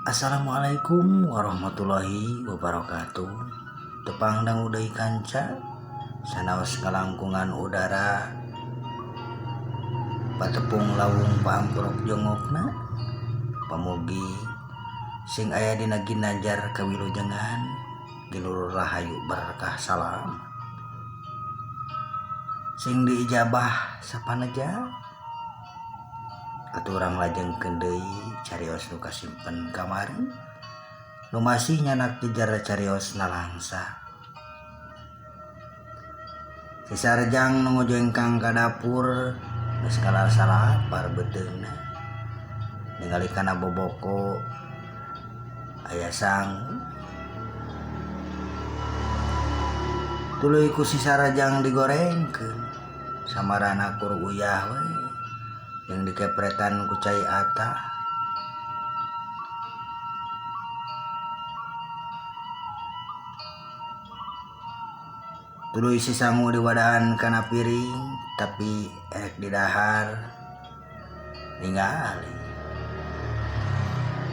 Assalamualaikum warahmatullahi wabarakatuh. Tepang dangu deui kanca sanaos ngalangkungan udara patepung lawung paamprok jongokna pamugi sing aya dina ginanjar kawilujengan ginulur rahayu berkah salam sing diijabah sapaneja. Atuh urang lajengkeun deui carios nu kasimpen kamari nu masih nyanak jejer carios nalangsa. Si Sarjang nu ngojengkang ka dapur geus ngarasa lapar beuteungna ningali kana boboko aya sangu. Tuluy ku si Sarjang digorengkeun. Samarana kur uyah we jeung dikepretan ku cai atah. Tuluy si sangu diwadahan kana piring tapi erek didahar ningali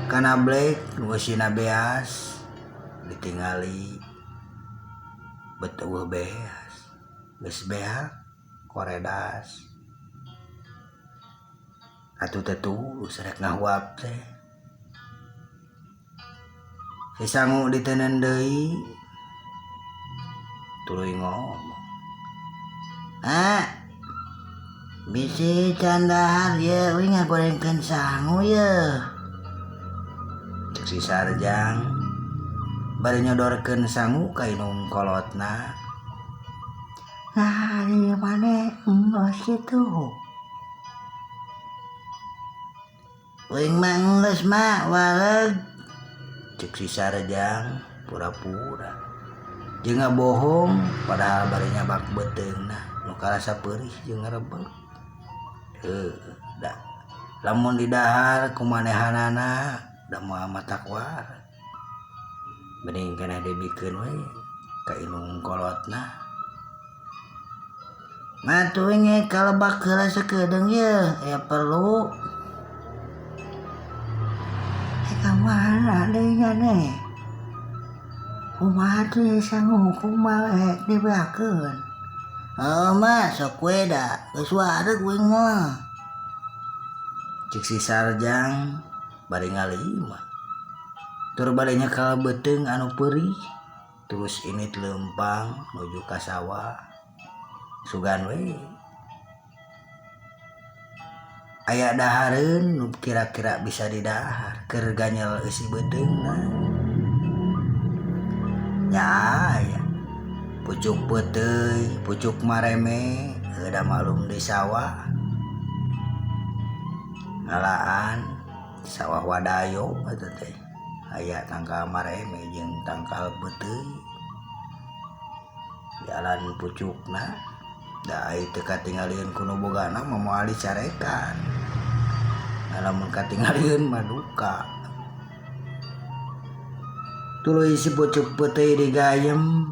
kana blek nu eusina beas ditingali bet eueuh beas. Geus beak koredas atuh teh tulus rek ngahuap teh. Si sangu ditenen deui tuluy ngomong. Ah, bisi can dahar ye uing ngagorengkeun sangu ye. Cek si Sarjang bari nyodorkeun sangu ka inung kolotna. Nah, di mana enggeus kitu? Uing mah enggeus mah waleg. Cek si Sarjang pura-pura jeung ngabohong padahal bari nyabak beuteungna nu karasa peurih jeung ngarebeg. Heuh da lamun didahar ku manehanana da moal matak wareg. Mending keneh dibikeun we ka inung kolotna. Matuh ge kalebak heula sakedeung yeuh aya perlu. Eh ka mana deui nya neh. Kumaha tuh sangu kumaha we dibeakeun. Heuh mah sok we da geus wareg uing mah. Cek si Sarjang bari ngalima. Tur bade nyekal beuteung anu peurih terus init leumpang nuju ka sawah sugan we aya dahareun nu kira-kira bisa didahar keur ganyel eusi beuteungna nya aya pucuk peuteuy pucuk mareme da maklum di sawah ngalaan sawah wadayo eta teh aya tangkal mareme jeung tangkal peuteuy jalan pucukna da ai teu katingalieun ku nu bogana mah moal dicarekan lamun katingalieun mah duka tuluy si pucuk peuteuy digayem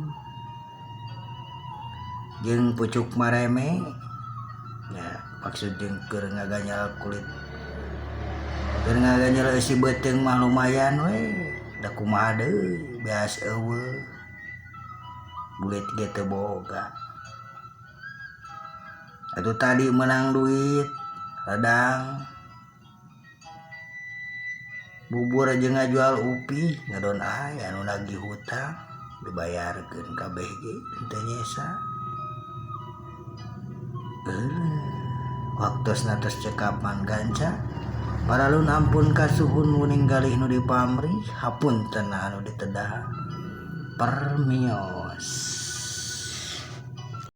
jeung pucuk mareme nya maksud jeung keur ngaganyal kulit keur ngaganyal eusi beuteung mah lumayan we da kumaha deui beas eueuh duit ge teu boga atuh tadi meunang duit ledang bubur jeung ngajual upih ngadon aya nu nagih hutang dibayarkeun kabeh ge teu nyesa. Waktosna tos cekapan ganca paralun ampun kasuhun wuning galih nu dipamrih hapunten anu ditedah permios.